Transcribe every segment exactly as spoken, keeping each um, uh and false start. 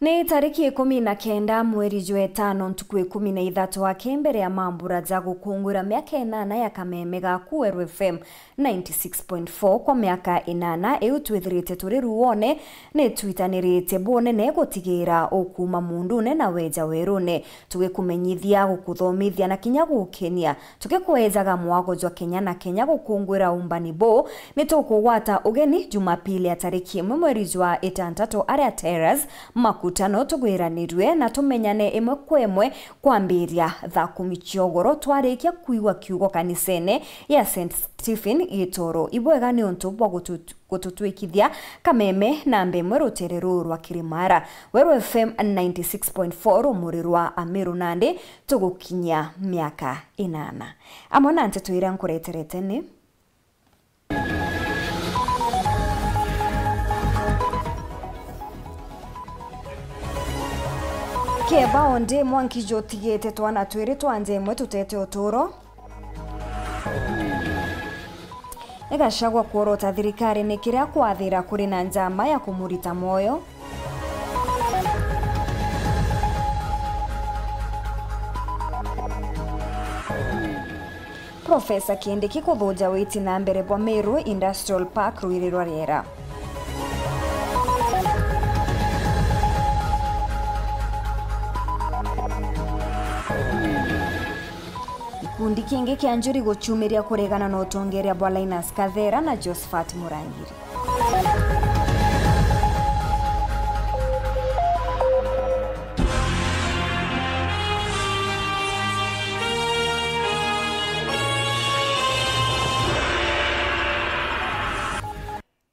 Ni tariki ikumi na kenda mweri jwa itano, ntuku ikumi na ithatu aki mbere ya mambura ja gukungwira miaka inana ya kameme gaku Weru F M ninety six point four kwa miaka inana iu twithirite turi ruone, ni twitanirite bunene gutigira ukuuma muundune na weja werune, tugikumenyithia, gukuthomithia na kinya gukenia. Tukikwejaga mwago jwa kenya na kenya gukungwira umbani buu, ni tukugwata ugeni Jumapili ya tariki imwe mweri jwa itantatu aria Terrace Makutano tugwiranirue na tumenyane imwe kwa imwe kwambiria thaa kumi cia ugoro twarikia kwigua kiugo kanisene ya Saint Stephen Gitoro. Ibwega niuntu bwa gutu-, gututwikithia kameme namba imwe rutere ruu rwa Kirimara. Weru F M ninety six point four, rumuri rwa Ameru, nandi tugukinyia miaka inana. Amwe na nteto iria nkureterete ni: Kieba ondi mwanki jutigite twana twiri twa nja imwe tutete uturo. Ni Gachagua kworota thirikari ni kiria kwathira kuri na njama ya kumurita mwoyo. Profesa Kindiki kuthuja witi na mbere bwa Meru Industrial Park rwiri rwa riera. Gikundi kingi kia njuri guchumiria kuregana na utongeria bwa Linus Kathera na Josephat Murangiri.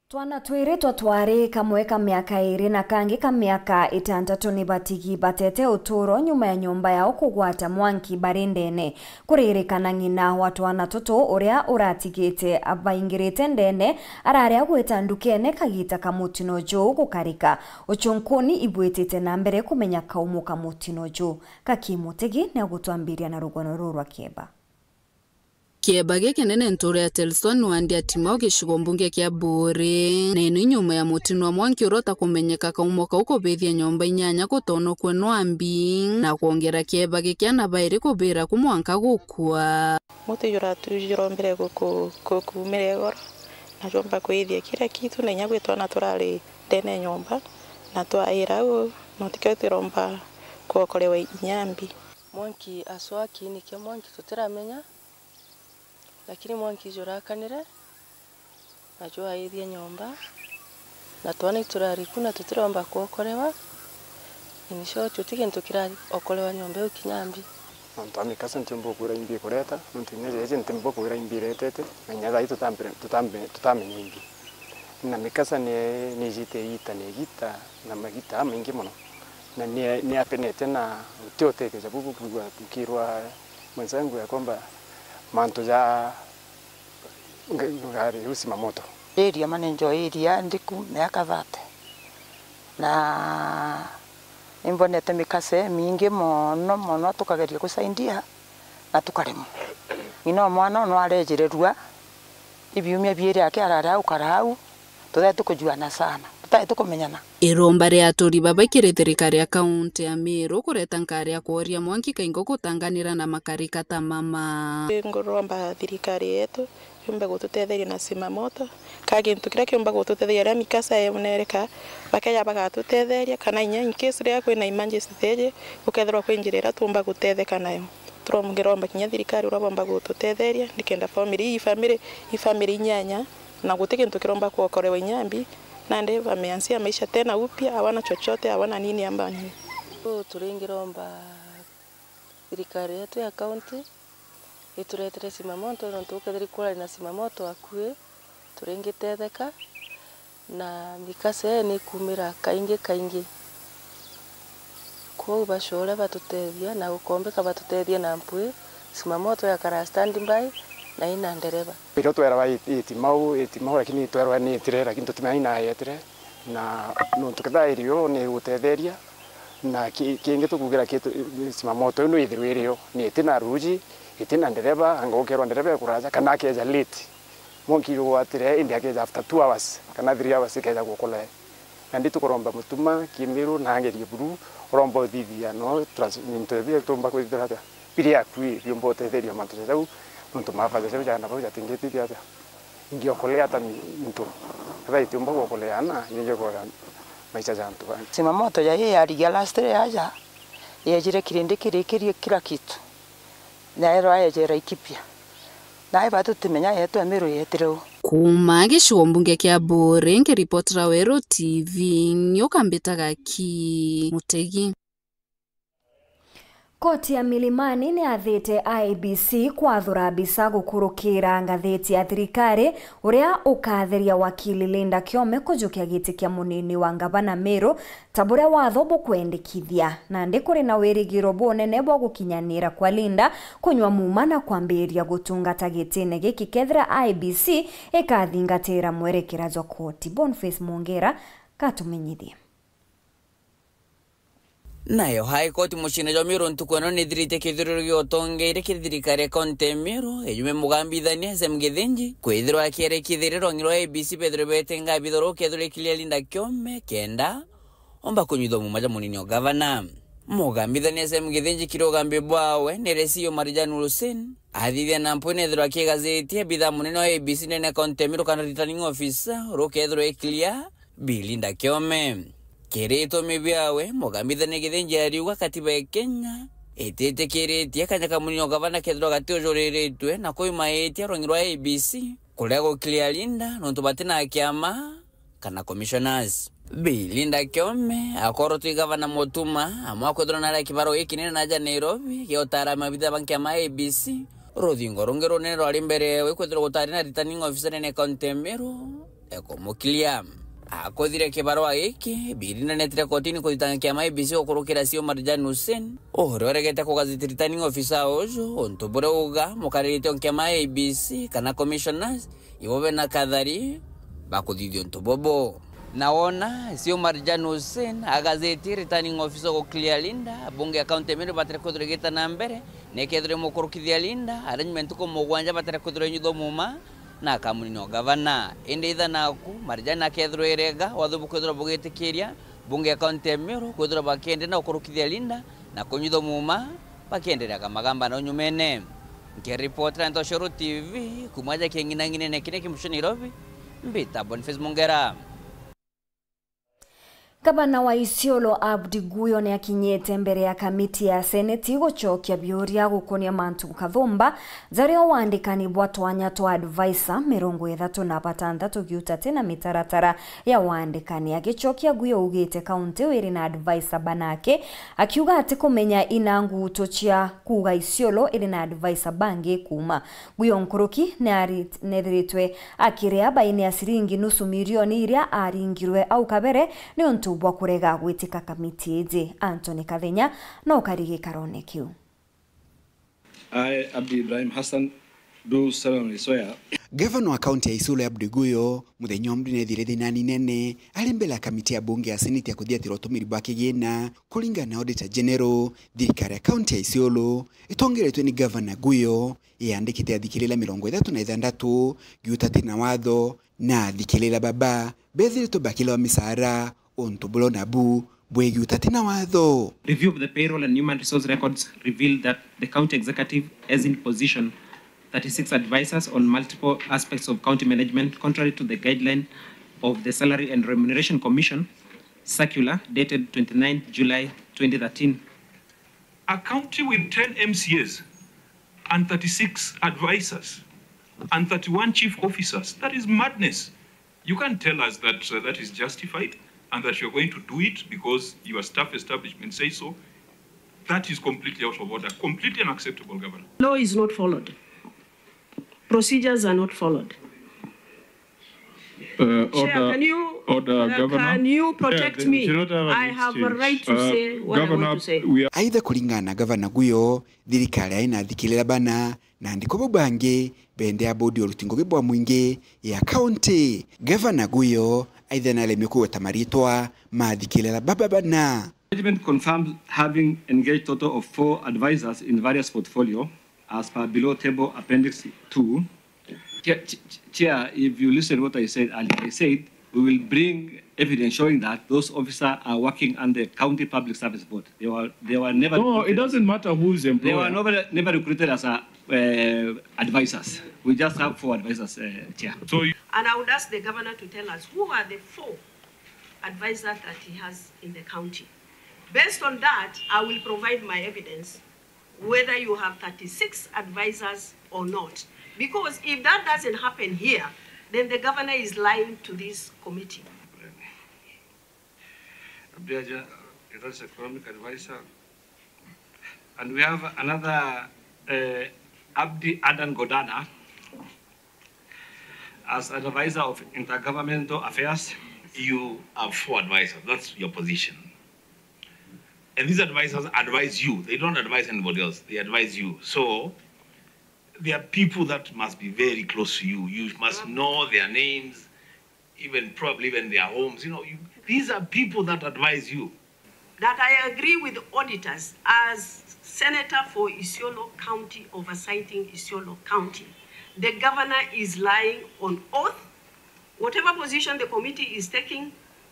Twana twiri twa twari, kamwe ka miaka iri na kangi ka miaka itantatu, ni batigi batete uturo nyuma ya nyomba yao kugwata mwanki bari ndene. Kuririkana ng'ina wa twana tutu uria uratigite abaingirite ndene, arari agwita ndukene kagita ka mutino juu gukarika. Uchunkuni ibwitite na mbere kumenya kaumo ka mutino juu. Gaki Mutigi ni agutwambiria na rugano ruu rwa Kieba. Kieba gikinene ntuura ya Telson wandi ya Timau gicigo mbunge kia Buuri. Na ino nyuma ya mutino wa mwanki uria utakumenyeka kaumo kau kubithia nyomba inyanya gutonokua nwambi, na kwongera kieba gikiana bairi kubira ku mwanka gukua. Muti juratu jurombire guku-, ku-, kuumira igoro, na jomba kwithia kira kitu, na inya gwi twana turari ndene ya nyomba, na twaira au, no tikio turomba kuokorewa inyambi. Mwanki aswa kiini kia mwanki tutiramenya, lakini mwanki jurakanire, na jwaithia nyomba, na twana iturari ku, na tutiromba kuokorewa. In short, uti gintu kiraokorewa nyomba iu kinya mbi. Nontu a mikasa ntiumba ukwira imbi ikureta, nontu inya jeje ntiumba ukwira imbi iretete, na inya thaai tutambire-, tutambe-, tutamenya imbi. Na mikasa ni, ni ijite iita na igiita, na magiita jamaingi mono. Na ni, ni apenete na uti utethio ja bubu bwigua nkirwa mwenzangu ya kwamba mantu ja nga-, ngari usi mamoto. Area manager wa area ndiku miaka thirty. Na imbonete mikase mingi mono mono tukageria gusaidia na tukaremwa. Ng'ina o mwana ono arejirerua, ibiumia biiri ake arari au kara au, tutari tukujuana sana, tutari tukumenyana. Iromba ria aturi baba kiri thirikari ya kaunti ya Meru kureta nkari ya kworia mwanki kaingo gutanganira na makarika ta mama. Nguromba thirikari yetu yumbe gututetheria na simamoto, ka gintu kiria kiumba gututetheria aria mikasa yonereka, bakeja bagatutetheria, kana inya in case riria kwina emergency teje, gukethirwa kwi njira iria tuumba gutetheka nayo. Turomba kinya thirikari uria bomba gututetheria, nikenda family, ii family, ii family inyanya, na guti gintu kiromba kuokorewa inyambi, nandi wameanzia maisha tena upya, hawana chochote, hawana nini amba nini. Uu turingiromba thirikari yetu ya county ituretere simamoto, nontu ukethira kurari na simamoto akui, turingitetheka, na mikase ni ikumira kaingi kaingi. Kwou bacore batutethia na gukombeka batutethie na mpwi, simamoto yakara standby na ina ndereba. Irio twerwa iti mau, iti mau, lakini twerwa ni itire, lakini tutimenya ina yetire. Na nontu ketha irio ni igutetheria, na ki-, kingi tukugira kitu, simamoto ino ithirwe irio, ni itina ruji, itina ndereba, anga ukerwa ndereba ekuraja, kana akeja late. Mwanki jugwatire, indi akeja after two hours, kana three hours ikeja gukula. Nandi tukuromba Mutuma, Kimiru na Angeri Buru, uromba uthithia no trans-, into biria tumba kwithira atia biri akui biumba utetheria mantu ja jau, nontu maafa ja jau jaana bau jatingitithia atia ingiokolea ata mi-, into. Etha itiumba guokolea ana, ningi kuoya maisha ja antu bangi. Simamoto ya ii yarigia last ri yaja, yejire kirindi kirikirie kila kitu. Naerwa ejera Ikipia. Nae batu timenya yetu ya Meru yetire u. Kuuma gicigo mbunge kia Buuri, nkiripotera Weru T V, nyoka mbitaga ki Mutegi. Koti ya Milimani ni yathite I E B C kwathura mbica gukurukira ngathiti ya thirikari uria ukatheria wakili Linda Kiome kujukia giti kia munini wa ngavana Meru ta buria watho bukwendekithia. Nandi kuri na wirigiro bunene bwa gukinyanira kwa Linda kunywa muuma na kwambiriria gutungata gitine giki kethira I E B C ikathingatira mwerekera jwa koti. Boniface Mwongera katumenyithie. Nayo High Court muciine jwa Meru ntuku ino nithiritie kithuriro gia utongeria kiri thirikari ya kaunti ya Meru, inyuma mugambithania S M Githinji kwithirwa akiarekithire rwangi rwa I E B C bethirwe bete ngabitha rukethirwa ikiria Linda Kiome kenda omba kunyithwa muuma ja munini o gavana. Mugambithania S M Githinji kiri ugambi bwawe ni Resi Omar Jan Hussein athithia na mpwi nethirwa akigazitie bitha munene wa I E B C ndene ya kaunti ya Meru kana returning officer rukethirwa ikiria Bi Linda Kiome. Kiri itumi biawe, mugambithania Githinji ariuga katiba ya Kenya ititikiritie kanya ka munini o gavana kethirwa gatiujuriritwe na kuimaitia rwangi rwa I E B C kuria gukiria Linda nontu batina kiama kana commissioners. Bi Linda Kiome akorotwe i gavana Mutuma amwe akwithirwa nari kibaro gikinene naja Nairobi gia utaara mabitha ba nkiama ya I E B C. Ruthingo rungi runene rwari mbere yawe kwithirwa gutari na returning officer nene kaunti ya Meru. Ekumukiria. Akuthire kibarua giki, Bi Linda netire kotini kuthitanga kiama I E B C gukurukira C E O Marjan Hussein, uria uregete kugazeti returning officer uju, untu buria uga mukaririte o kiama I E B C kana commissioners, ibo bena kathari bakuthithia untu bubu. Na wona C E O Marjan Hussein agazeti returning officer gukiria Linda, bunge ya kaunti ya Meru batire kwithirwa igita na mbere, nekethirwa imukurukithia Linda, arrangement ntuku mugwanja batire kwithirwa inyuthwa muuma, na akamunina o gavana. Indi itha naku, Marijani akethirwa irega, watho bukwithirwa bugitikiria bunge ya kaunti ya Meru kwithirwa bakienderea na gukurukithia Linda na kunyuthwa muuma, bakienderea kamagamba nau nyumene. Nkiripotera Ntoshoro T V, kuuma ja king'inang'inene kiri kimucio Nairobi, mbita Boniface Mungera. Gavana wa Isiolo Abdi Guyo ni akinyite mbere ya kamiti ya seneti gucokia biuria gukonia mantu kathumba jaria wandikani bwa twanya twa advisor mirongo ithatu na batantatu giutati na mitaratara ya wandikani. Agicokia, Guyo augite kaunti iu iri na advisor banake, akiuga ati kumenya ina nguuto cia kuuga Isiolo iri na advisor bangi kuuma. Guyo nkuruki ni ari-, nethiritwe akiria baini ya ciringi nusu mirioni iria aringirwe au kabere niuntu bwa kurega gwitika kamiti iji. Anthony Kathenya no ukari gikarone kiu. I, Abdi Ibrahim Hassan, do solemnly swear. Gavana wa kaunti ya Isiolo Abdi Guyo, muthenya umwe nethire thinani nene, ari mbele ya kamiti ya bunge ya seneti ya kuthiatira utumiri bwa kigina. Kuringana na Auditor General, thirikari ya kaunti ya Isiolo itongeretwe ni Gavana Guyo, yandikite athikirira mirongo ithatu na ithantatu giutati na watho, na athikirira baba bethiritwe bakilewa misaara untu buria nabu bwegi utati na watho. Review of the payroll and human resource records revealed that the county executive has in position thirty-six advisors on multiple aspects of county management, contrary to the guideline of the Salary and Remuneration Commission circular dated twenty-ninth July twenty thirteen. A county with ten M C As and thirty-six advisors and thirty-one chief officers, that is madness. You can't tell us that, uh, that is justified and that you're going to do it because your staff establishment says so. That is completely out of order, completely unacceptable, Governor. Law is not followed. Procedures are not followed. Uh, Chair, order, can you, order, uh, Governor. Can you protect me? Chair, the, you should not have an exchange. I have a right to, uh, say what I want to say. Aitha, kuringana na Gavana Guyo, thirikari aina athikirira bana na andiko bau bangi bende ya bodi ya uruti ngugi bwa mwingi ya kaunti. Gavana Guyo aitha naremie kugweta maritwa ma athikirira baba bana. Management confirms having engaged total of four advisors in various portfolio as per below table appendix two. Chair, ch-, ch-, Chair, if you listen what I said earlier, I said we will bring evidence showing that those officers are working under the County Public Service Board. They were, they were never No, it recruited as, doesn't matter who is they were employed. never, never recruited as a, uh, advisors. We just have four advisors, uh, Chair. So you And I would ask the governor to tell us who are the four advisors that he has in the county. Based on that, I will provide my evidence whether you have thirty-six advisors or not. Because if that doesn't happen here, then the governor is lying to this committee. Abdiaja, it is economic advisor. And we have another, uh, Abdi Adan Godana as advisor of intergovernmental affairs. You have four advisors. That's your position. And these advisors advise you. They don't advise anybody else. They advise you. So there are people that must be very close to you. You must know their names, even probably even their homes. You know, you, these are people that advise you. That I agree with auditors as senator for Isiolo County, oversighting Isiolo County. The governor is lying on oath. Whatever position the committee is taking,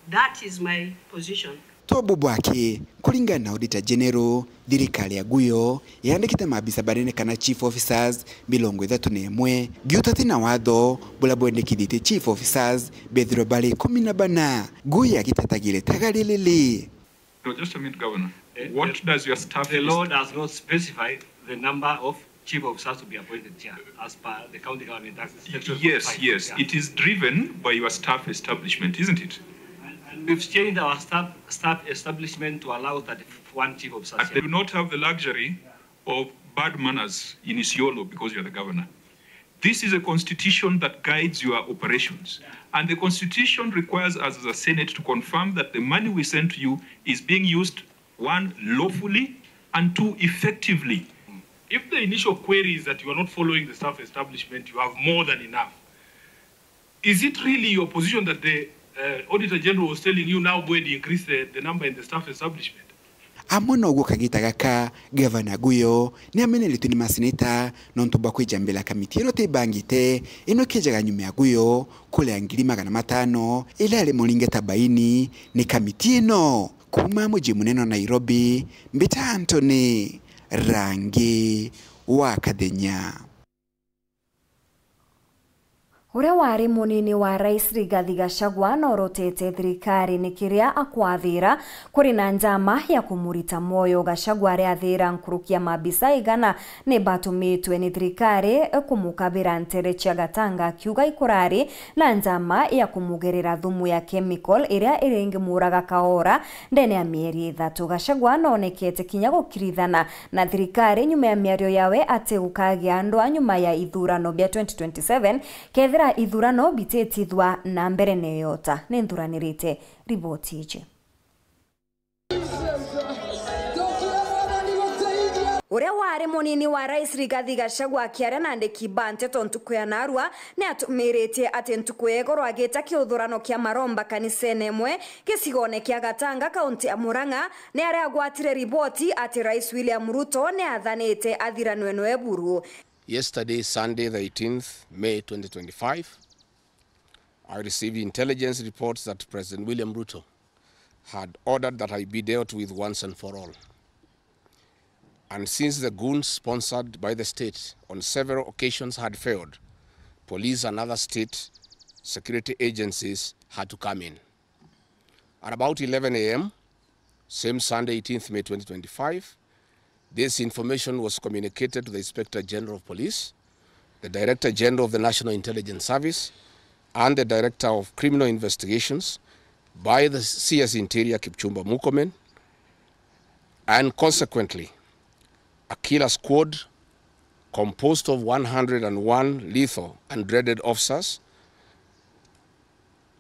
that is my position. Tobu bwake, kuringana na Auditor General, thirikari ya Guyo yandikite maabisa banene kana chief officers mirongo ithatu na imwe, giutati na watho buria bwendekithitie chief officers bethirwe bari ikumi na bana. Guyo agitetagire taga riri. No, just a minute, Governor. Eh, What the, does your staff the law does not specify the number of chief officers to be appointed, Chair, as per the County Government Act, Section Yes, forty-five, yes. yeah. It is driven by your staff establishment, isn't it? And, and we've changed our staff, staff establishment to allow thirty-one chief officers, And they Chair. do not have the luxury of bad manners in Isiolo because you're the governor. This is a constitution that guides your operations. And the constitution requires us as a Senate to confirm that the money we send to you is being used, one, lawfully, and two, effectively. If the initial query is that you are not following the staff establishment, you have more than enough. Is it really your position that the, uh, Auditor General was telling you now go and increase the, the number in the staff establishment? Amwe noguo kagita gaka, Gavana Guyo ni ameneretue ni maseneta nontu bwa kwijambira kamiti ino tibangite, ino ikijaga nyuma ya Guyo kuria ngiri magana matano iria yari muringeta baini ni kamiti ino. Kuuma muji munene wa Nairobi, mbita Anthony Rangi wa Kathenya. Uria wari munini wa Rais Rigathi Gachagua norotete thirikari ni kiria akwathira kuri na njama ya kumurita mwoyo. Gachagua ariathira nkuruki ya maabisa igana ni batumitwe ni thirikari kumukabira ntere cia Gatanga, akiuga ikurari na njama ya kumugerera thumu ya chemical iria iringimuraga kaora ndene ya mieri ithatu. Gachagua nonekete kinya gukirithana na thirikari nyuma ya miario yawe ati gukagia ndwa nyuma ya ithurano bia twenty twenty-seven, kethira ithurano bititithwa na mbere neyota. Ninthuranirite riboti iji. Uria wari munini wa Rais Rigathi Gachagua akiaria na andiki ba nteto ntuku ya narua, ni atumiritie ati ntuku ya igoro agita kiuthurano kia maromba kanisene imwe gicigone kia Gatanga, kaunti ya Murang'a, ni aria agwatire riboti ati Rais William Ruto ni athanite athiranwe noe buru. Yesterday, Sunday the eighteenth May twenty twenty-five, I received intelligence reports that President William Ruto had ordered that I be dealt with once and for all. And since the goons sponsored by the state on several occasions had failed, police and other state security agencies had to come in. At about eleven a m, same Sunday, eighteenth May twenty twenty-five, this information was communicated to the Inspector General of Police, the Director General of the National Intelligence Service, and the Director of Criminal Investigations by the C S Interior, Kipchumba Murkomen, and consequently, a killer squad composed of one hundred and one lethal and dreaded officers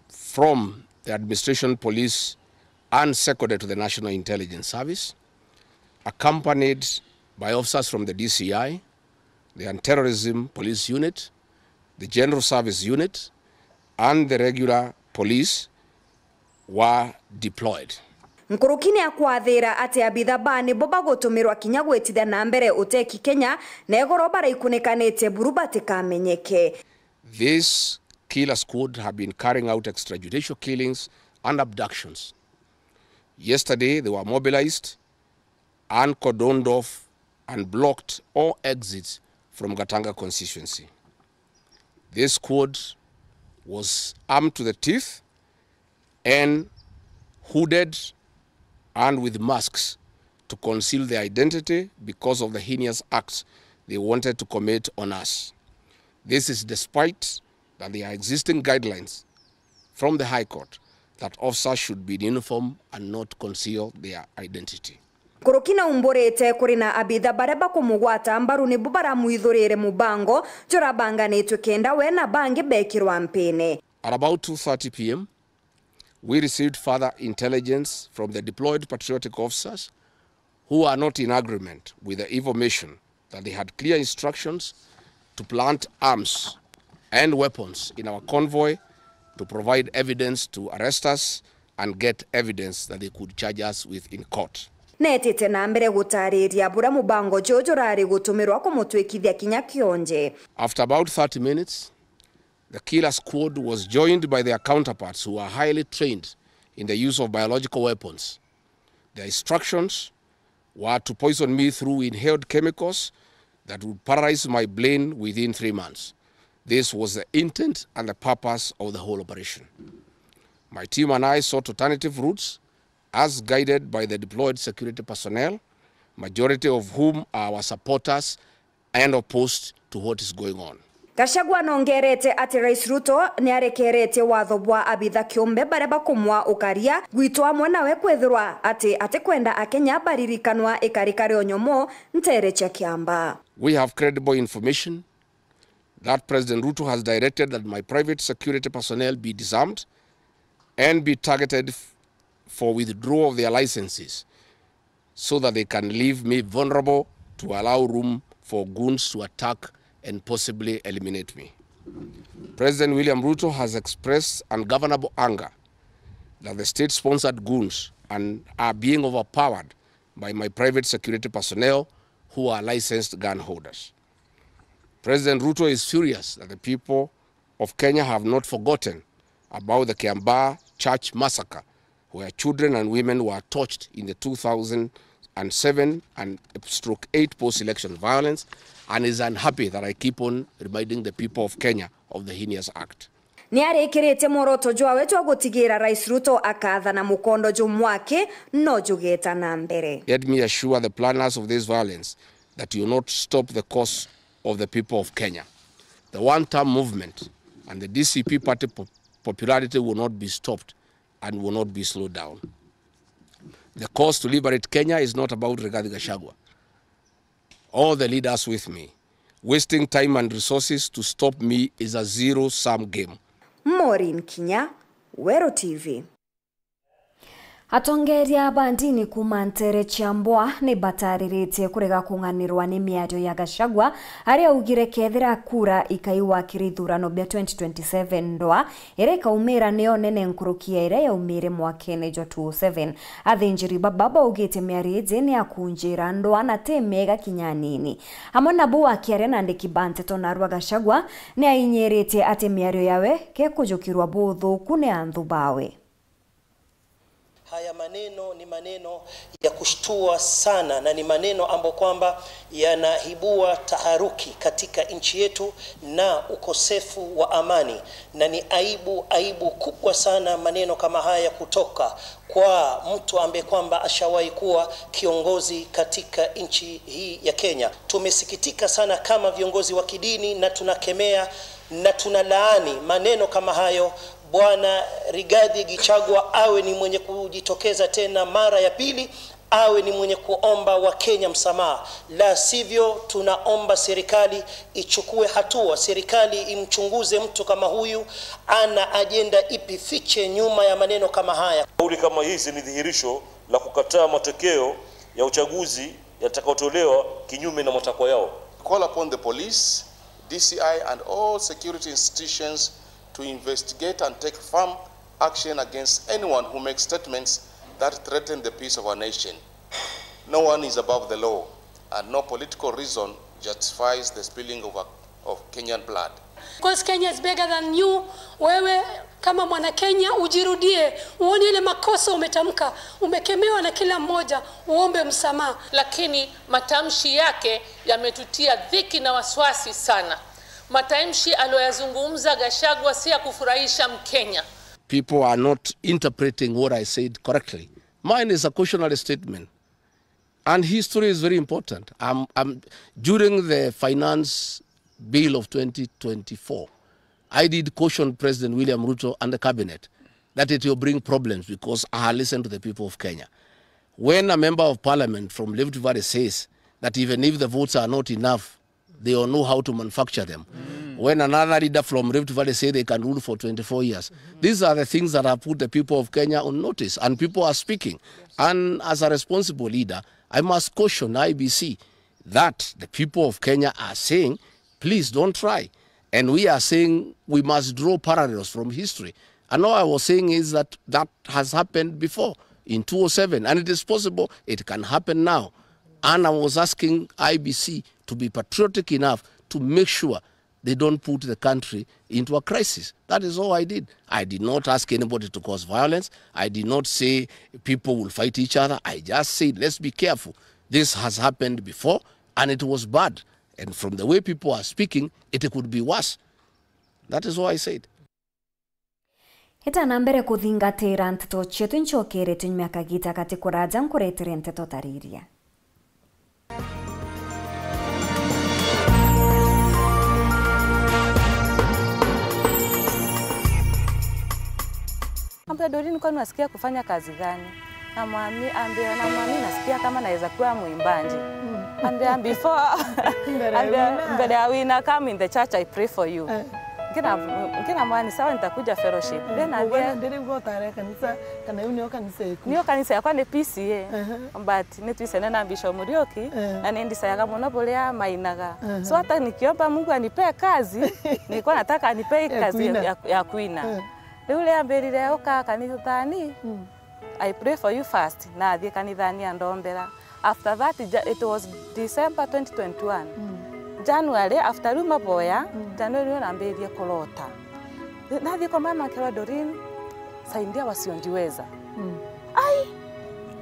from the administration police and seconded to the National Intelligence Service, accompanied by officers from the D C I, the Anti-Terrorism Police Unit, the General Service Unit, and the regular police were deployed. Nkuruki ni akwathira ati abitha ba nibo bagutumirwa kinya gwitithia na mbere uteki Kenya, na igoro baraikunikanite buru batikamenyeke. This killer squad have been carrying out extrajudicial killings and abductions. Yesterday, they were mobilized and cordoned off and blocked all exits from Gatanga constituency. This squad was armed to the teeth and hooded and with masks to conceal their identity because of the heinous acts they wanted to commit on us. This is despite that there are existing guidelines from the High Court that officers should be in uniform and not conceal their identity. Nkuruki naumburite kuri na abitha baria bakumugwata mbaru nibo baramwithurire mubango jurabanganitwe kenda we na bangi bekirwa mpine. At about two thirty p m, we received further intelligence from the deployed patriotic officers who are not in agreement with the evil mission that they had clear instructions to plant arms and weapons in our convoy to provide evidence to arrest us and get evidence that they could charge us with in court. Netite na mbere gutariria buria mubango juju jurari gutumirwa kumutwikithia kinya kionje. After about thirty minutes, the killer squad was joined by their counterparts who are highly trained in the use of biological weapons. Their instructions were to poison me through inhaled chemicals that would paralyze my brain within three months. This was the intent and the purpose of the whole operation. My team and I sought alternative routes as guided by the deployed security personnel, majority of whom are our supporters and opposed to what is going on. Gachagua nongerete ati Rais Ruto niarekeretie watho bwa abitha kiumbe baria bakumwa ukaria gwitu amwe nawe kwithirwa ati atikwenda Akenya baririkanwa ikarika rio nyomo ntere cia Kiambaa. We have credible information that President Ruto has directed that my private security personnel be disarmed and be targeted f-, for withdrawal of their licenses so that they can leave me vulnerable to allow room for goons to attack and possibly eliminate me. President William Ruto has expressed ungovernable anger that the state-sponsored goons and are being overpowered by my private security personnel who are licensed gun holders. President Ruto is furious that the people of Kenya have not forgotten about the Kiambaa church massacre, where children and women were torched in the two thousand and seven and stroke eight post-election violence, and is unhappy that I keep on reminding the people of Kenya of the heinous act. Niarikiritie mworoto jwawe jwa gutigira Rais Ruto akathana mukondo jumwaki no jugeta na mbere. Let me assure the planners of this violence that you will not stop the cause of the people of Kenya. The one-term movement and the D C P party po-, popularity will not be stopped and will not be slowed down. The cause to liberate Kenya is not about Rigathi Gachagua or the leaders with me. Wasting time and resources to stop me is a zero-sum game. Maureen Kinya, Weru T V. Atongeria ba ndini kuuma ntere cia Mbwa ni batariritie kurega kung'anirwa ni miario ya Gachagua, aria augire kethira kura ikaiwa kiri ithurano bia twenty twenty-seven, ndwa iria ikaumira niyo nene nkuruki ya iria yaumire mwakene jwa two oh seven. Athinjiri baba baugite miario iji ni ya kunjira ndwa na ti miega kinya anini. Amwe nabo akiaria na andiki ba nteto narua Gachagua ni ainyiritie ati miario yawe kekujukirwa buthuku ni anthu bawe. Haya maneno ni maneno ya kushtua sana na ni maneno ambayo kwamba yanaibua taharuki katika nchi yetu na ukosefu wa amani, na ni aibu, aibu kubwa sana maneno kama haya kutoka kwa mtu ambaye kwamba ashawahi kuwa kiongozi katika nchi hii ya Kenya. Tumesikitika sana kama viongozi wa kidini na tunakemea na tunalaani maneno kama hayo. Bwana Rigathi Gachagua awe ni mwenye kujitokeza tena mara ya pili, awe ni mwenye kuomba Wakenya msamaha, la sivyo tunaomba serikali ichukue hatua, serikali imchunguze mtu kama huyu, ana ajenda ipi fiche nyuma ya maneno kama haya. Kauli kama hizi ni dhihirisho la kukataa matokeo ya uchaguzi yatakayotolewa kinyume na matakwa yao. Call upon the police, D C I and all security institutions to investigate and take firm action against anyone who makes statements that threaten the peace of our nation. No one is above the law, and no political reason justifies the spilling of, a, of Kenyan blood. Because Kenya is bigger than you, wewe, Kama mwana Kenya, ujirudie, uone ile makosa umetamka, umekemewa na kila mmoja, uombe msamaha. Lakini matamshi yake yametutia dhiki na wasiwasi sana. Matamshi aliyoyazungumza Gachagua si ya kufurahisha Mkenya. People are not interpreting what I said correctly. Mine is a cautionary statement. And history is very important. Um, um, during the finance bill of twenty twenty-four, I did caution President William Ruto and the cabinet that it will bring problems because I listened to the people of Kenya. When a member of parliament from Rift Valley says that even if the votes are not enough, they all know how to manufacture them. When another leader from Rift Valley say they can rule for twenty-four years, these are the things that have put the people of Kenya on notice, and people are speaking. And as a responsible leader, I must caution I B C that the people of Kenya are saying, "Please don't try." And we are saying we must draw parallels from history. And all I was saying is that that has happened before in two oh seven, and it is possible it can happen now. And I was asking I B C to be patriotic enough to make sure they don't put the country into a crisis. That is all I did. I did not ask anybody to cause violence. I did not say people will fight each other. I just said, "Let's be careful. This has happened before, and it was bad. And from the way people are speaking, it could be worse." That is all I said. Ita na mbere kuthingatira nteto cietu, ncokeretwe nyuma ya kagita gati kuraja nkuretere nteto tariria. Ambia, "Doreen, kwani unasikia kufanya kazi gani?" Namwami-, ambia, "Namwami, nasikia kama naweza kuwa mwimbaji." Mm. Ambia, "Before," Mbele ya ambia, wina. "Mbele ya wina, come in the church, I pray for you." Eh. Nkina, nkina mwani, "Sawa, nitakuja fellowship." Mm. Then ambia, "Ugwe na ndiri ugwe utare kanisa, kana iu niyo kanisa iku?" Niyo kanisa yakwa ni P C A. Ehe. But ni twisene na Bishop Muriuki, eh, na ni ndisayaga muno buria mainaga. Ehe. So hata nikiomba Mungu anipee kazi, nilikuwa nataka anipee ya kazi ya, kuina, ya, ya kuina. Eh. Riu riambirire uka kanithani, mm, I pray for you first, nathie kanithani andombera. After that, Ja-, it was December twenty twenty-one. Mm. January, after riu maboya, mm, January nio nambirie kurota. Nathie kwa mama, nkerwa, "Doreen, saidia wasiojiweza." Mm. Ai!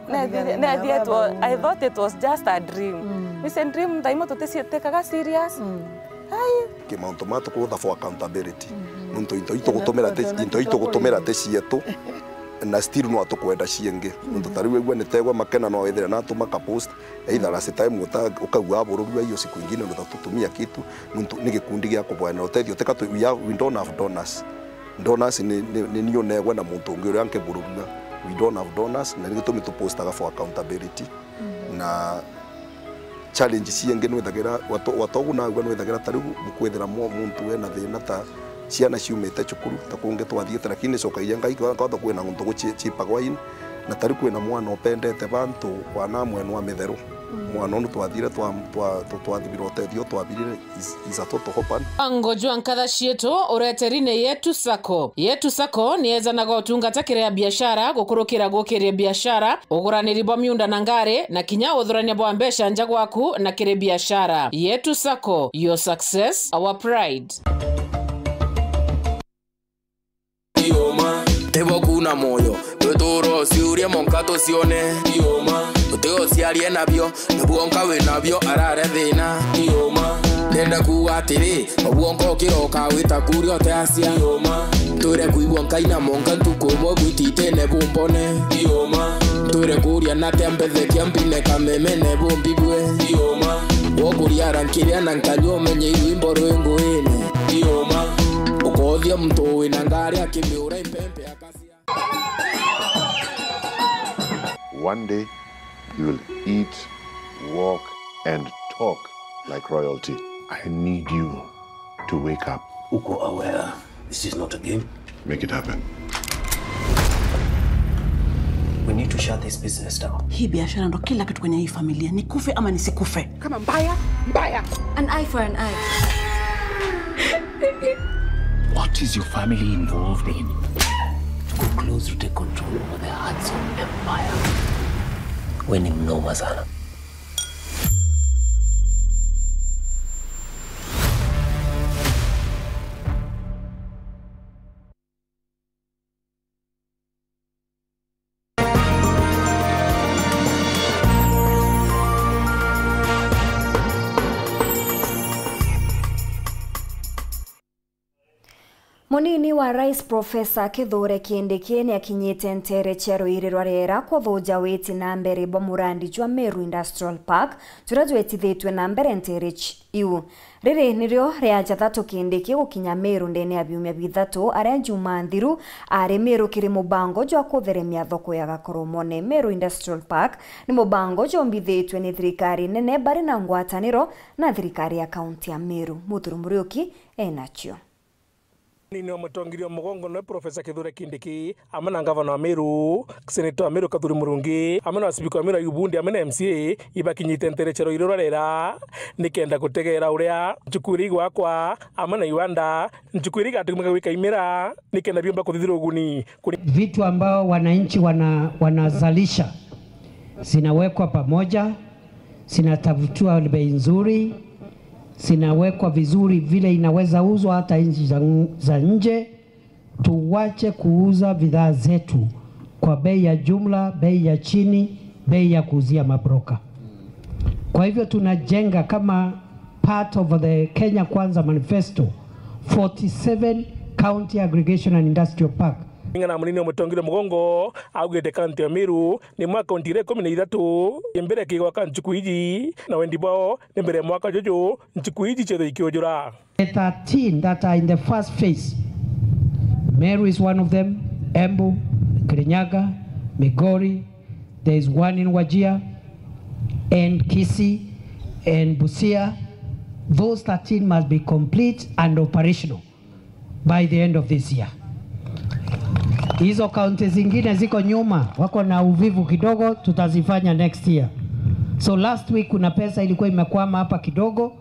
Nethire-, nethire-, it was, I thought it was just a dream. Mm. Nise dream, thaimo tuticietikaga serious. Mm. Ai! Ki mauntu ma tukutha for accountability. Mm-hmm. Nontu into itugutumira ti, into itugutumira ti cietu. Na still no atukwenda ciingi. Nontu ta riu egua ni tegwa Makena no withire na atuma ka post. Either last time uta-, ukaigua abururua hiyo siku ingine unaweza tutumia kitu. Nontu ni gikundi gia kuboyanira utethio. Teka tu, we have, we don't have donors. Donors ni, ni, ni niunegwa na muntu ungi uria nkibururua. We don't have donors, na ni gitumi tupostaga for accountability. Mm. Na challenge ciingi nwithagira, wato-, watogu naagua nwithagira ta riu bukwithira mu-, muntu ena thina ta ciana ciumite cukuru, ta kungi twathiite, lakini nicokagia Ngai ngatho kwina untu guci-, ciipagwa in, na ta riu kwina mwana upendete bantu, wana mwenwa mitheru. Mm. Mwana unu twathire twa-, twa-, twa-, twathibirwa utethio, twabirire is, is a total orphan. Mubango jwa nkatha cietu ureteri ni Yetu Sacco. Yetu Sacco ni yejanaga utungata kiri a biashara, gukurukira gukiria biashara, uguraniri bwa miunda na ngari, na kinya uthurania bwa mbeca nja gwaku na kiri biashara. Yetu Sacco, your success, our pride. Tibo kuna moyo, twituro ciuria monka tucione. Utigo ciarie nabio, na bwonka wi nabio arare thina. Ndenda kuuga atiri, o bwonka ukiroka wita kuria uteacia. Twire kuigua nkaina monka ntuku umwe bwititene bumbone. Twire kuria natia mbethekia mbine kamemene bumbibue. Wokuria ara nkiria na nkanyua umenye irwimbo rwi nguine. Ukothia muntu wina ngari akimiura impempe akacia. One day, you will eat, walk, and talk like royalty. I need you to wake up. Uko aware this is not a game? Make it happen. We need to shut this business down. Hii biashara ndo kila kitu kwenye hii familia. Nikufe ama nisikufe. Kama mbaya, mbaya. An eye for an eye. What is your family involved in? To go close to take control over the hearts of empire. We ni mnoma sana. Munini wa Rais Professor Kithure Kindiki ni akinyite nteere cia ruiri rwa riera kuthuja witi na mbere bwa murandi jwa Meru Industrial Park, juria jwitithitue na mbere nteere ci-, iu. Riri nirio ria jathatu Kindiki gukinya Meru ndene ya biumia bithatu, aria juma nthiru ari Meru kiri mubango jwa kutheremia thoko ya Gakoromone. Meru Industrial Park ni mubango jombithitue ni thirikari nene bari na ngwataniro na thirikari ya kaunti ya Meru. Muthuri Muriuki enacio. Munini wa mutongeria wa mugongo noe Professor Kithure Kindiki, amwe na ngavana wa Meru, seneta wa Meru Kathuri Murungi, amwe na spika wa Meru Ayubu Bundi, amwe na M C A, ibakinyite nteere cia ruiri rwa riera, nikenda gutegeera uria nchuku iria igwakwa, amwe na iwanda, nchuku iria igatumika gwika imera, nikenda biumba kuthithira uguni kuri. Vitu ambao wananchi wana-, wanazalisha zinawekwa pamoja, zinatafutiwa bei nzuri, zinawekwa vizuri vile inaweza uzwa hata nchi za, za nje. Tuwache kuuza bidhaa zetu kwa bei ya jumla, bei ya chini, bei ya kuuzia mabroka. Kwa hivyo tunajenga kama part of the Kenya Kwanza Manifesto, forty-seven County Aggregation and Industrial Park. Kulingana na munini wa mutongeria mugongo, augite kaunti ya Meru ni mwa kaunti iria ikumi na ithatu mbere kigwaka nchuku iji, na wendi bwao ni mbere ya mwaka juju nchuku iji ciothe ikiujura. The thirteen that are in the first phase, Meru is one of them, Embu, Kirinyaga, Migori, there is one in Wajir, and Kisii, and Busia. Those thirteen must be complete and operational by the end of this year. Hizo kaunti zingine ziko nyuma, wako na uvivu kidogo, tutazifanya next year. So last week kuna pesa ilikuwa imekwama hapa kidogo.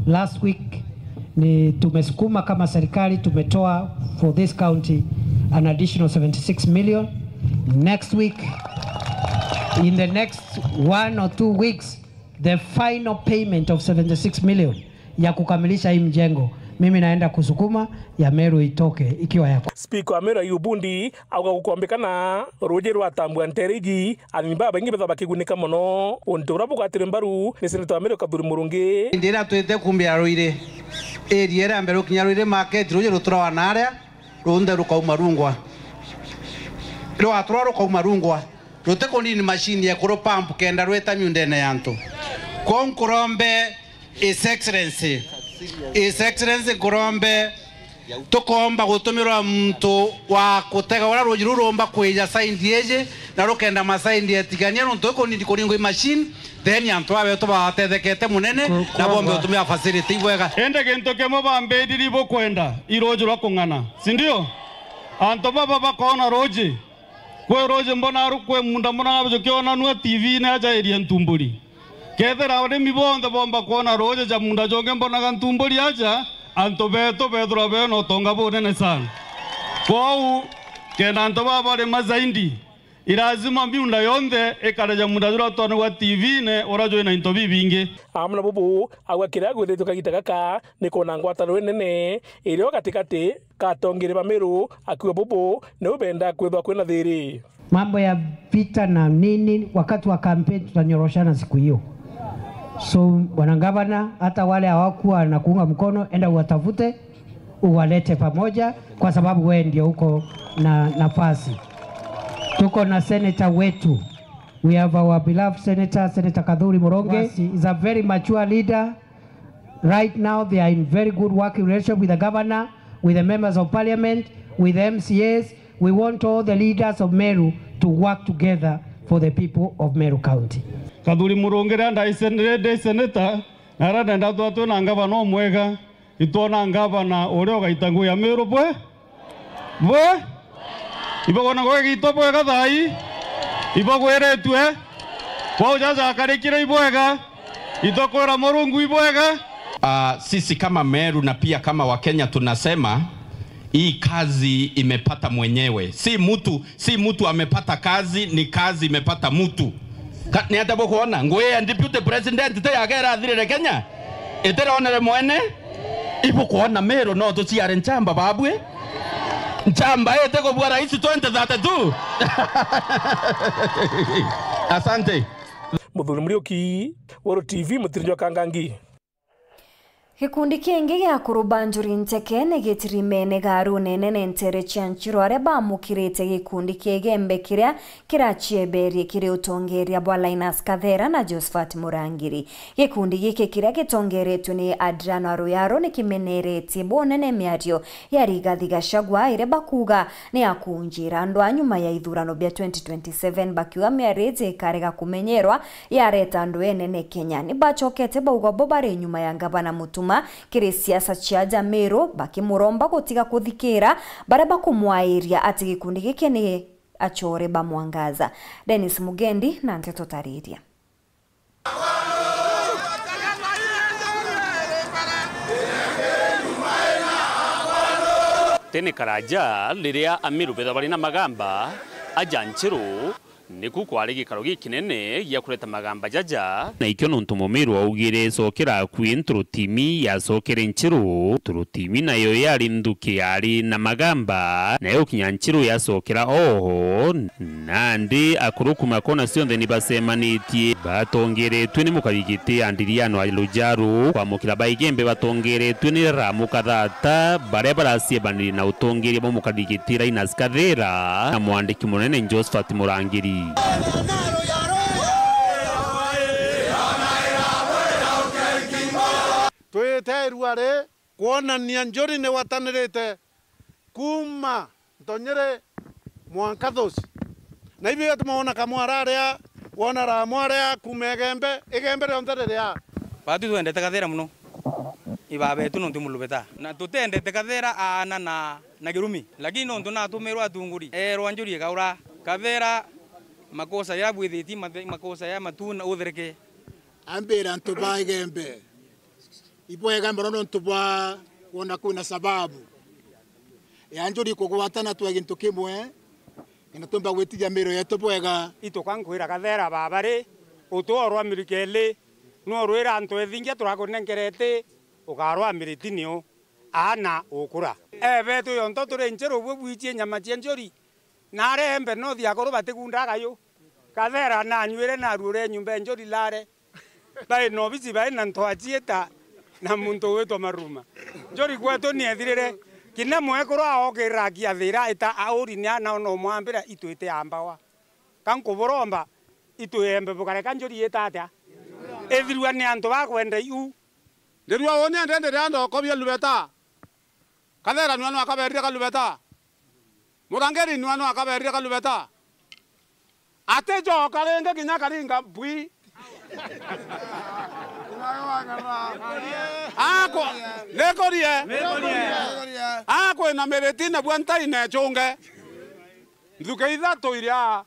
Last week ni tumesukuma kama serikali, tumetoa for this county an additional seventy-six million. Next week, in the next one or two weeks, the final payment of seventy-six million ya kukamilisha hii mjengo, mimi naenda kusukuma ya Meru itoke ikiwa ya kwa- Spika wa Meru Ayubu Bundi auga gukombikana ruuji rwatambua nteere iji, arimi babaingi bethagwa bakigunika mono. Untu buria bugwatirwe mbaru ni seneta wa Meru Kathuri Murungi. Indi iria twite kumbia ruiri, area iria mbere ukinya ruiri market, ruuji ruturawa naria, runthe rukauma rungwa. Rwatura rukauma rungwa. Rutikunini machine ya kuru pump kenda rwita miundene ya antu. Kwou nkurombe His Excellency, His Excellency, nkurombe tukomba gutumirwa muntu wa kutega uria ruuji ruu rumba kwija side iji, na rukenda ma side etigania, nontu ikunini kuringwa i machine, then antu aba betu batethekete munene, na bombe gutumira facility ibwega. Indi gintu kimwe bambiriri bukwenda, i ruuji rwa kung'ana, si ndio? Antu baba bakoona ruuji. Kwi ruuji mbona ru-, kwi munda mbona jukionanua T V-ini aja area Ntumburi. Kethira arimi bonthe bomba kwona ruuji ja munda jungi mbonaga Ntumburi aja, antu betu bethirwa bena utonga bunene sana. Kwou, kenda antu baba barima zaidi, i lazima miunda yonthe ikare ja munda juria utonagwa T V-ini, uria jwina into bibingi. Amwe na bubu, agwa kiria agwithitwe kagita gaka ni kwona ngwataniro inene irio gatigati ka atongeri ba Meru, akiuga bubu niu benda kwithwa kwina thiiri. Mambo ya vita na nini, wakati wa campaign tutanyoroshana siku hiyo. So, bwana gavana, hata wale hawakuwa na kuunga mkono, enda uwatafute, uwalete pamoja, kwa sababu wewe ndio uko na nafasi. Tuko na senator wetu. We have our beloved senator, Senator Kathuri Muronge. Is a very mature leader. Right now, they are in very good working relationship with the governor, with the members of parliament, with the M C As. We want all the leaders of Meru to work together for the people of Meru County. Kathuri Murungi, riria ndai sen-, riria ndi senator, na riria ndenda twatwe na ngavana umwega, itwona ngavana uria ugaita ngugi ya Meru bwe. Bwe? Ibakwona gwegitwa bwega thai? Ibagwiritue? Kwau jaja akarikire ibwega? Itokwira Murungu ibwega? Ah, sisi kama Meru na pia kama Wakenya tunasema, hii kazi imepata mwenyewe. Si mtu, si mtu amepata kazi, ni kazi imepata mtu. Ka-, ni atia bukwona? Ngugi ya deputy president ti yake irathirire Kenya? Itironere mwene? Ibukwona Meru no tuciare nchamba babwi? Nchamba itikubua rais twenty thirty-two? Asante. Muthuri Muriuki, Weru T V, Mutiri jwa Kangangi. Gikundi kingi gia akuru ba njuri nteke ni gitirimene gaarune nene nteere cia Nchiru, aria baamukirite gikundi kia Igembe kiria kiracieberie kiri utongeeria bwa Linus Kathera na Josephat Murangiri. Gikundi giki kiria gitongeeretue ni Adriano Aruyaro ni kimeneretie bunene miario ya Rigathi Gachagua, iria bakuuga ni ya kuunjira andu a nyuma ya ithurano bia twenty twenty-seven, bakiuga miario iji ikarega kumenyerwa yareta andu enene Kenya. Ni bacokete bauga bo bari nyuma ya Ngavana Mutuma kiri siasa cia aja Meru, bakimuromba gutiga kuthikira baria bakumwairia ati gikundi giki ni achore ba Mwangaza. Dennis Mugendi na nteto tariria. Tene karaja, riria Amiru bethwa bari na magamba, aja Nchiru, niku kwari gikaro gikinene gia kureta magamba jaja. Na ikio nontu Mumiru augire, cokera akui Nturutimi yacokere Nchiru. Nturutimi nayo yari nthuki yari na magamba, nayo gukinya Nchiru yacokera oho. Nandi akuru kuma kona cionthe ni bacemanitie, batongeretue ni mukarigiti Andiriano Arujaru, kwamukira ba Igembe batongeretue ni Ramu Kathata, baria baraciebanire na utongeria bwa mukarigiti Linus Kathera na mwandiki munene Josephat Murangiri. Twite irua ri kwonania njuri ni watanirite kuuma Ntonyiri mwanka Thuci. Na ibio tuma wona Kamwara aria, wona Ramu aria, kuuma Igembe, Igembe rionthe riria. Baatu twendete Kathera mono. Ibaba beetu nontu mulubeta. Na tutendete Kathera aana na, na kirumi. Lakini nontu natumirwe atunguri, eerwa njuri ikaura. Kathera, makosa ya bwithitie, mathe-, makosa ya matu na uthereke. Ambira antu ba Igembe, ibwega mono nontu bwa kwona kwina sababu ya njuri kugwatana twe gintu kimwe, na tumba gwitithia miiro yetu bwega. Ituka nkwira Kathera baba ri, utu orwa mirikeli, nu urwira antu ethingia turakunenkereti, ukarwa miriti niu, aana ukura. Ee betu yonthe turi Nchiru bwe bwichie nyama cia njuri, na aria Embe North akuru batikundaga yu. Kathera nanyuire naruure nyumba ya njuri lare. Bai na obisi, bai na ntoa ciita na muntu witwa Maruma. Njuri kwetu ni ethirire. Kinya mwekuru aokirira akiathira ita auri ni ana ona umwambira itwite ambawa. Ka nkuburomba itwiyembe bukareka njuri ita atia? Ithirua ni antu bakwenda iu. Ndirua uni ende ndiria ndokobia lubeta. Kathera nua nwa kaberire kalubeta. Murangiri nua nwa kaberire kalubeta. Atijoka ringi kinya karinga mbwi. Ako, nikurie. Akwina miriti na bua ntaine chunge. Nthuke ithatu iria.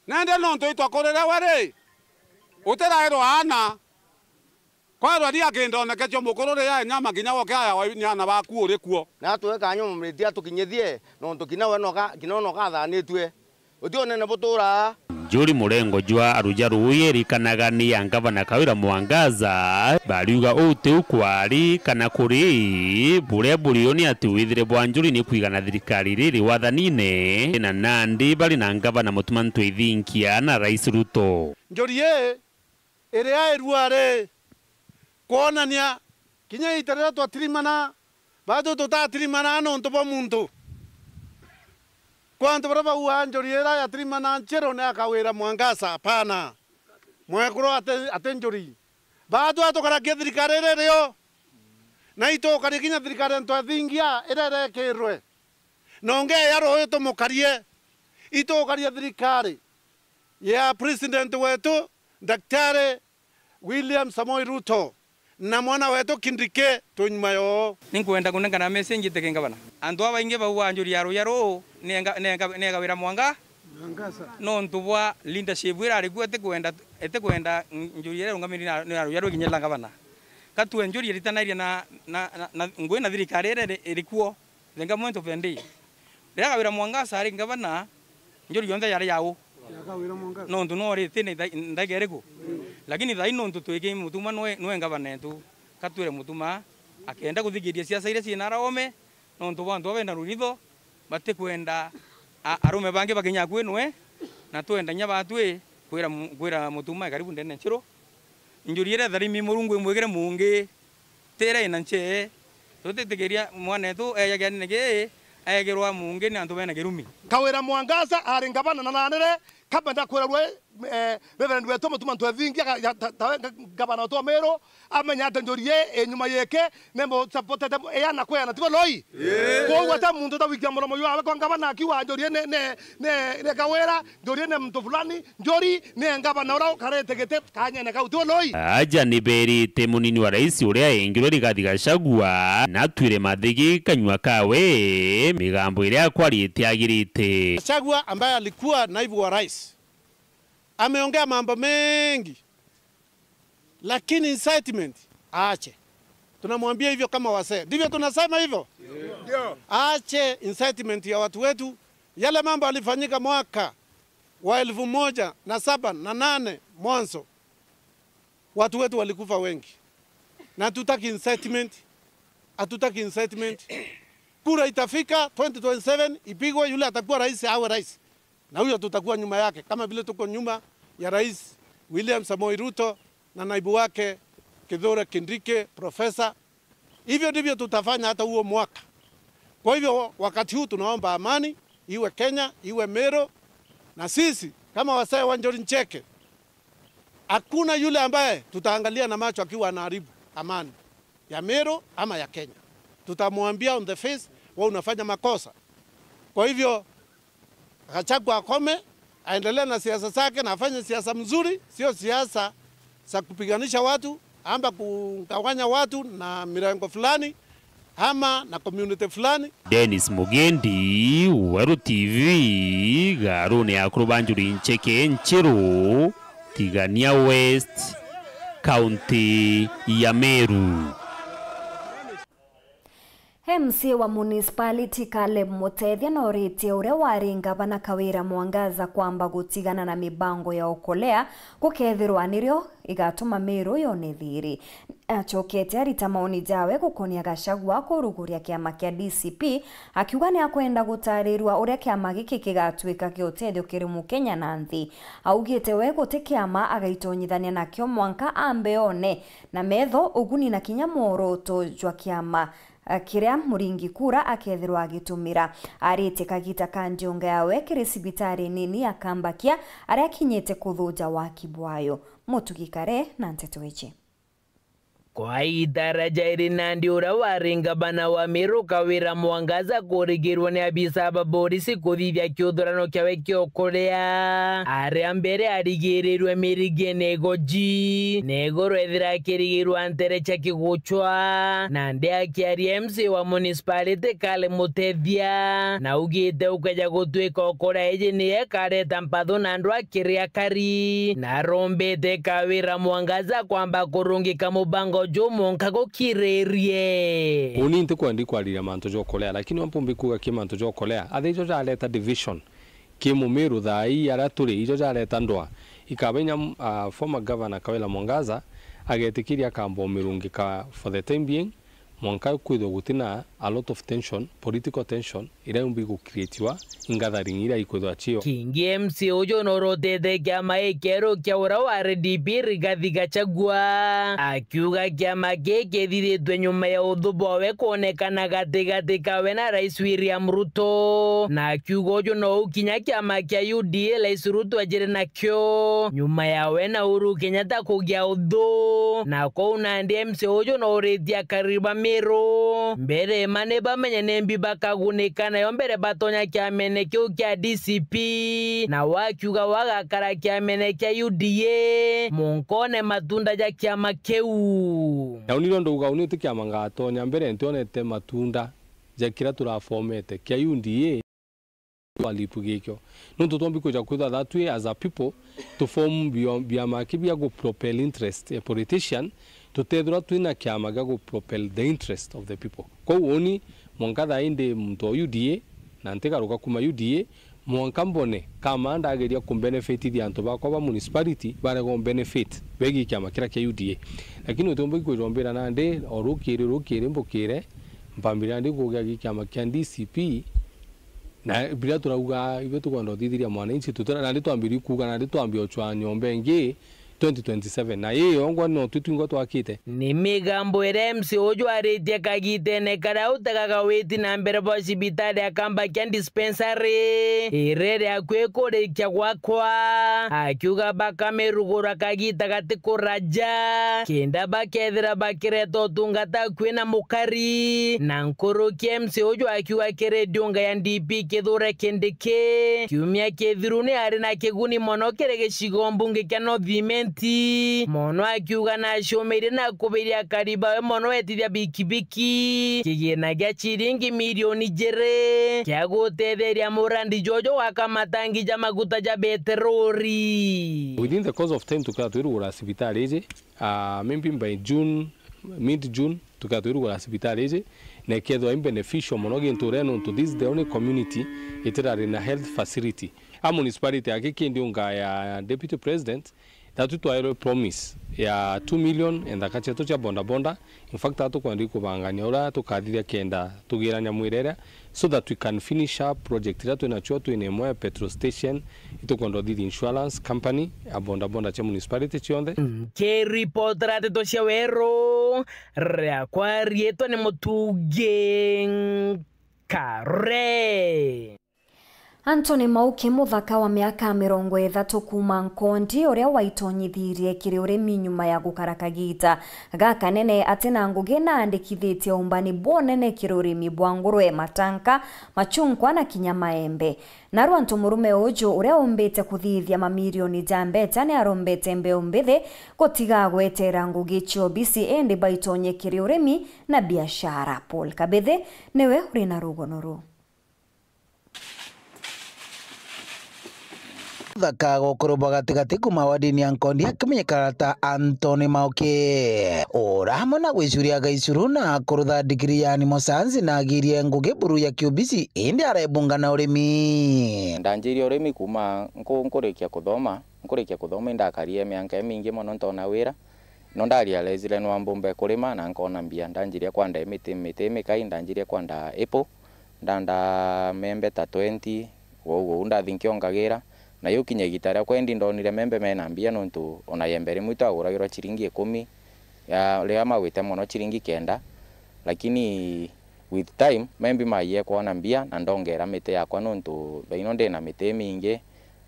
Nende nontu itwakurire we ri, utirairwa aana. Kwerwa ni akindonekecio mukuru ri ya nyama kinya woke aya wa nyana baku uri kuo. Natwe kanya mumiritia tukinyithie, nontu kinya we noka, kinya we nokathanitue. Uti unene buturaa. Njuri murengo jwa Arujaru uyu erikanaga ni ya Ngavana Kawira Mwangaza, bariuga uu tiu kwari kana kuri, buria burio ni ati withire bwa njuri ni kwigana thirikari riri wathanine, na nandi bari na Ngavana Mutuma M'Ethingia na Rais Ruto. Njuri ii iria irua ri kwonania kinya iita riria twatirimana, batu tutatirimana nontu bwa muntu. Kwa antu baria baugaa njuri iria yatirimana Nchiru ni akawira Mwangaza, apana. Mwekuru ati, ati njuri. Batu atukaragia thirikari iri rio, na itukaria kinya thirikari ya M'Ethingia iria irekirwe. Nongeya ruuyu tumukarie, itukarie thirikari ya President wetu Daktari William Samoei Ruto na mwana wetu Kindiki twi nyuma yoo. Ninkwenda kunengana message iteke ngavana. Antu aba baingi baugaa njuri ya ruuya ruu ni enga-, ni enga-, ni egawira Mwanga. Mwangaza. Nontu bwa leadership irari kuo itikwenda, itikwenda njuri iria irungamiri na, ni ya ruuya ruu ikinyirira ngavana. Katue njuri iritanairie na, na, na, na ngui na thirikari iria iri, iri kuo. The government of the day. Riria Kawira Mwangaza ari ngavana, njuri yonthe yari ya u? Ya Kawira Mwangaza. Nontu no ri tene ndagika iriku? Lakini thaai nontu twiki Mutuma nwe, nwe ngavana etu, katwire Mutuma akenda kuthikiria siasa iria ciina araume, nontu bwa antu baba bena ruritho, batikwenda a-, arume bangi bakinya akui nwe, na twenda inya batwi kwira mu-, kwira Mutuma e karibu ndene Nchiru. Njuri iria itharimi Murungu imwikire mungi, Tira ina nche, tutitikiria mwanetu eejagia nini ki, aegirwa mungi ni antu bena kirumi. Kawira Mwangaza ari ngavana na nanire, kamba ndakwira rwe, eh, Reverend wetu Mutuma Ntwethingia, ga-, ga-, ta-, tawe nga-, ngavana wetu wa Meru, amenya ati njuri ii i nyuma yeke, ni mu supportete yana kweana, tibo loi? Ii. Kwou ata muntu utagwikia muromo jwawe kwa ngavana akiuga njuri ii ni, ni, ni, ni Kawira, njuri ii ni muntu fulani, njuri ni ngavana uria ukarite giti kanyene kau, tibo loi? Aja ni berite munini wa rais uria engirwe Rigathi Gachagua, natwire mathigi kanyua kawe, migambo iria akwaria itiagirite. Gachagua ambaye alikuwa naibu wa rais, ameongea mambo mengi, lakini incitement aache. Tunamwambia hivyo kama wasee. Ndivyo tunasema hivyo? Ndio. Aache incitement ya watu wetu. Yale mambo yalifanyika mwaka wa elfu moja na saba na nane mwanzo, watu wetu walikufa wengi. Na hatutaki incitement. Hatutaki incitement. Kura itafika twenty twenty-seven, ipigwe, yule atakuwa rais awe rais. Na huyo tutakuwa nyuma yake, kama vile tuko nyuma ya Rais William Samoei Ruto na naibu wake Kithure Kindiki, Professor. Hivyo ndivyo tutafanya hata huo mwaka. Kwa hivyo, wakati huu tunaomba amani, iwe Kenya, iwe Meru, na sisi kama wasee wa Njuri Ncheke, hakuna yule ambaye tutaangalia na macho akiwa anaharibu amani ya Meru ama ya Kenya. Tutamwambia on the face, "Wewe unafanya makosa." Kwa hivyo, Gachagua akome, aendelee na siasa zake na afanye siasa mzuri, sio siasa za kupiganisha watu, ama kugawanya watu na mirengo fulani, ama na community fulani. Dennis Mugendi, Weru T V, Garuni ya Akuru ba Njuri Ncheke, Nchiru, Tigania West, County ya Meru. M C A wa municipality Caleb Mutethia noritie uria wari ngavana Kawira Mwangaza kwamba gutigana na mibango ya ukolea, gukethirwa nirio igatuma Meru yone thiri. Acokete arita maoni jawe gukonia Gachagua kuruguria kiama kia D C P, akiuga ni akwenda gutarirua uria kiama giki kigatuika kia utethio kiri Mukenya na nthi. Augite we guti kiama agaitonyithania nakio mwanka ambe one na metho uguni na kinya mworoto jwa kiama, a, kiria muringi kura akethirwa agitumira. Aritie kagita ka njonga yawe kiri cibitari nini ya Kambakia, aria akinyite kuthuja waki bwayo. Mutugi Kare na nteto iji. Kwa itara jairi nandi uria wari ngavana wa Meru Kawira Mwangaza kurigirwa ni abisa ba borisi kuthithia kiuthurano kiawe kia ukuria, aria mbere arigirirwe mirigine igoji, na iguru ethira akirigirwa ntere cia kiguchwa. Nandi akiaria M C A wa municipality Caleb Mutethia, na augite ukeja gutuika ukuria iji niyo ikareta mpatho na andu a kiri akari, na arombete Kawira Mwangaza kwamba kurungika mubango juu mwanka gukiririe. Uni ntikwendi kwariria mantu ja ukolea, lakini wa mpumbi kuuga ki mantu ja ukolea, athi ijo jareta division ki Mumiru thaa ii aria turi, ijo jareta ndwaa. Ikaba inya, ah, former governor Kawira Mwangaza agetikiria akamba umirungika for the time being, mwanka kwithwa gutina a lot of tension, political tension, iria yumbi gucreatiwa i gathering iria ikwithwa cio. Kingi M C A uju norotete kiama gikieru kia uria wari D P Rigathi Gachagua, akiuga kiama giki kithithitwe nyuma ya uthu bwawe kwonekana gatigati kawe na Rais William Ruto, na akiuga uju nou kinya kiama kia U D A Rais Ruto ejire nakio nyuma yawe na Uhuru Kenyatta kugia uthu, na kou nandi M C A uju nouritie akari ba Meru mbere ma ni bamenye nimbi bakagunika nayo mbere batonya kiamene kiu kia D C P, na wakiuga wagakara kiamene kia U D A, munkone matunda ja kiama kiu. Na uni rio ndauga uni ti kiama ngatonya mbere ntionete matunda ja kiria turafomete kia U D A. Twalipu gikio. Nontu twombi kwija kwithwa that way as a people, to form bio-, biama ki bia gu propel interest a politician, tutethirwa twina kiama gia gu propel the interest of the people. Kwou uni, mwanka thaa ii ndi muntu wa U D A, na ntigaruka kuma U D A, mwanka mbone kama ndageria ku benefitithia antu bakwa ba municipality, barega u benefit begi kiama kiria kia U D A. Lakini utiumbi kwija umbira nandi, o rukiri, rukiri mbukire, mpambire nandi kugia gi kiama kia D C P, na biria turauga, ibio tukwenda uthithiria mwananchi, tutira, nandi twambiri kuuga, nandi twambi uchwa nyomba ingi, twenty twenty-seven, na ii yongwa no twi twingwa twakite. Ni migambo iria M C A uju aritie kagitene karia utega gawiti na mbere bwa cibitari ya Kamba kia dispensary iria iri akui kurikia gwakwa, akiuga bakamirugura kagita gati kuraja, kenda bakethira bakireta utungata akui na mukari. Na nkuruki M C A uju akiuga kiri ndiunga ya D P Kithure Kindiki, kiumia kithiru ni ari na kiguni mono kiri gicigo mbunge kia North Imenti, mono akiuga nacumirie na kubiria akari bawe mono etithia bikibiki kigina gia ciringi milioni ijiri kia gutetheria murandi jojo gwaka matangi ja maguta ja beterori. Within the course of time, tukethirwa twirugura cibitari iji, ah, maybe by June, mid June, tukethirwa twirugura cibitari iji, na ikethirwa i beneficial mono gintu uria, nontu this is the only community itirari na health facility. A municipality aki kindi unga ya Deputy President, that tu twairwe promise ya two million enthaka cietu cia bodaboda. In fact, a tukwenda kubangania uria tukathithia kenda tugirania mwirere, so that we can finish up project iria twinacio, twina imwe ya petrol station, itukwenda uthithia insurance company, a bodaboda cia municipality cionthe. Nkiripotera ndeto cia Weru, riakwa riitwa ni Mutugi Nkare. Anthony Mauki, muthaka wa miaka mirongo ithatu kuuma Nkondi, uria waitonyithirie kiri urimi nyuma ya gukara kagita gakanene ati na ngugi, na andikithitie umbani bwonene kiri urimi bwa ngurwe, matanka, machunkwa na kinya maembe. Narua ntu murume uju uria umbite kuthithia mamirioni ja mbeca ni arombete mbeu mbithi gutiga gwetera ngugi cia obisi, indi baitonye kiri urimi na biashara. Paul Kabithi niwe uri na rugono ruu. Thaka gukuru bwa gatigati kuuma wadini ya Nkondi akimenyekana ta Anthony Mauki, ura amwe na gwicuria gaicuru na kurutha ndigiri ya animo science na agirie ngugi buru ya kiubisi, indi arebunga na urimi. Ndanjirie urimi kuuma nku-, nkurikia kuthoma, nkurikia kuthoma indakarire mianka imingi mono ntona wira, no ndarealizire no mbumbe kurima na nkona mbia. Ndanjiria kwanda miti, miti mikai, ndanjiria kwanda apple, ndanda membe ta twenty, uu, uu ndathi nkiongagira, na iu kinya igita ria kwendi ndonire membe mena mbia, nontu ona yembe rimwe itwaguragirwa ciringi ikumi, ya, riria magwite mono ciringi kenda, lakini with time, membe maie kwona mbia na ndongera miti yakwa, nontu thaino ndina miti imingi,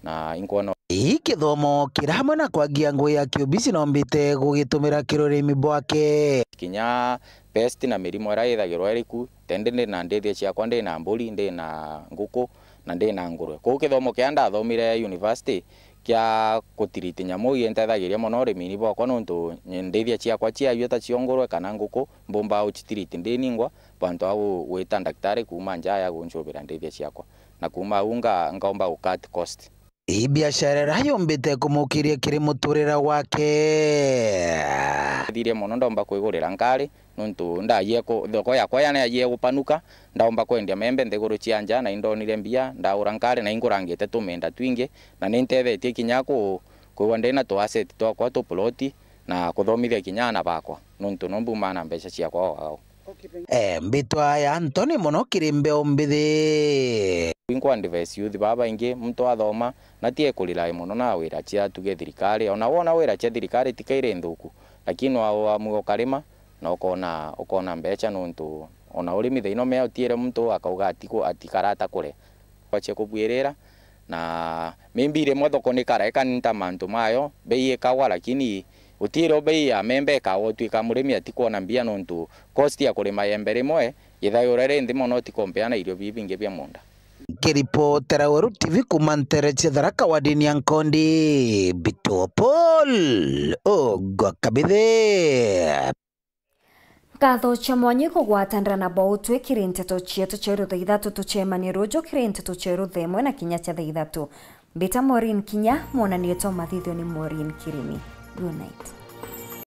na inkwona. Ii kithomo kira amwe na kwagia ngugi ya kiubisi nombite gugitumira kiri urimi bwake. Kinya pest na mirimo iria ithagirwa iri ku, tende ndi na ndithia ciakwa, ndi na mburi, ndi na nguku, na ndi na ngurwe. Kwou kithomo kiria ndathomire university kia kutiriti nyamu iintethagiria mono urimini bwakwa, nontu ndithia ciakwa ciayua ta cio ngurwe kana nguku, mbumbaga gucitiriti ndi ningwa, bantu a gu-, gwita ndagitari kuuma nja ya guncubira ndithia ciakwa. Na kuuma au nga-, ngaumba gu cut cost. Ii biashara iria yumbite kumukiria kiri muturire wake. Thirie mono ndomba kwigurira nkari, nontu ndagie ku-, thoko yakwa ya niagie gupanuka, ndaumba kwendia membe nthiguru cia nja, na indonire mbia, ndagura nkari, na ingurangite tumenda twingi, na nintethetie kinya ku-, kwigua ndina tu asset twakwa tu ploti, na kuthomithia kinya aana bakwa, nontu no mbumaa na mbeca ciakwa o au. Eh, mbitwa ya Anthony mono kiri mbeu mbithi. Inkwa advise youth babaingi, muntu athoma, na ti ekurely mono na wira cia tuge thirikari. Ona wona wira cia thirikari ti kairi nthuku, lakini no amue ukarima, na ukona, ukona mbeca, nontu ona urimi thaino mea utiire muntu akauga atiku-, atikara atakuria. Kwacia kubwirira, na maybe rimwe thoko ni karaeka ni nta mantu mayo, bei ikagwa, lakini utiire o bei ya membe ikagwa, utwika murimi atikwona mbia, nontu cost ya kurima yembe rimwe yithagirwa iri nthi mono, utikompea na irio bibi bingi bia munda. Nkiripotera Weru T V kuuma ntere cia Tharaka wadini ya Nkondi, Mbitwa Paul Ogwa Kabithi. Nkatho cia mwanya ikugwatanira na bwa utwi kiri nteto cietu cia iru thaa ithatu. Tucemanie ruju kiri nteto cia iru thaa imwe na kinya cia thaa ithatu. Mbita Maureen Kinya, mwonanie twa mathithio ni Maureen Kirimi. Good night.